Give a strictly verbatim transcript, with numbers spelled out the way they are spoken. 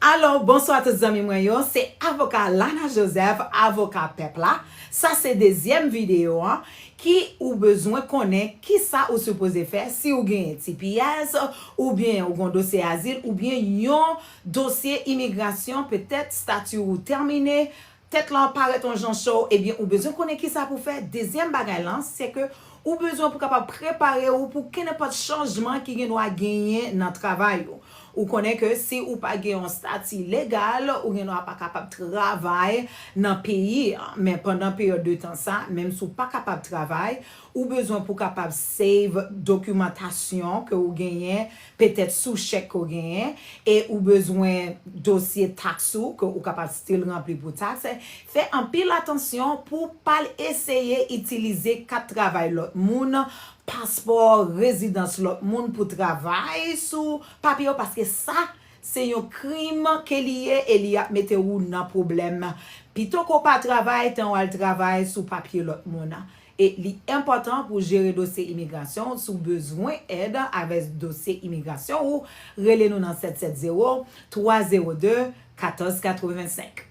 Alo, bonswa tout zanmi mwen yo, se avoka Lana Joseph, avoka pèp la. Sa se dezyèm videyo an ki ou bezwen konnen kisa ou sipoze fè si ou genyen T P S, oubyen ou gon dosye azil, oubyen yon dosye imigrasyon, petèt stati ou tèmine, tèt la parèt yon jan cho, ebyen ou bezwen konnen kisa pou fè. Dezyèm bagay lan, se ke ou bezwen pou kapab prepare ou pou kenenpòt chanjman ki gen dwa genyen nan travay ou. Ou konnen ke si ou pa gen yon stati legal, ou gen dwa pa kapab travay nan peyi an. Men pandan peryòd de tan sa, menm si ou pa kapab travay, ou bezwen pou kapab save dokimantasyon ke ou genyen, petèt sou chèk ke ou genyen, e ou bezwen dosye taks ou ke ou kapab still ranpli pou taks. Fè anpil atansyon pou pa l eseye itilize kat travay lòt moun, paspò, rezidans lòt moun pou travay sou papye yo, paske sa se yon krim ke li ye e li ap mete ou nan pwoblèm. Pito ke w pa travay, tan w al travay sou papye lòt moun. E li enpòtan pou jere dosye imigrasyon. Si w bezwen èd avèk dosye imigrasyon ou, rele nou nan sèt sèt zewo, twa zewo de, katòz katrevensenk.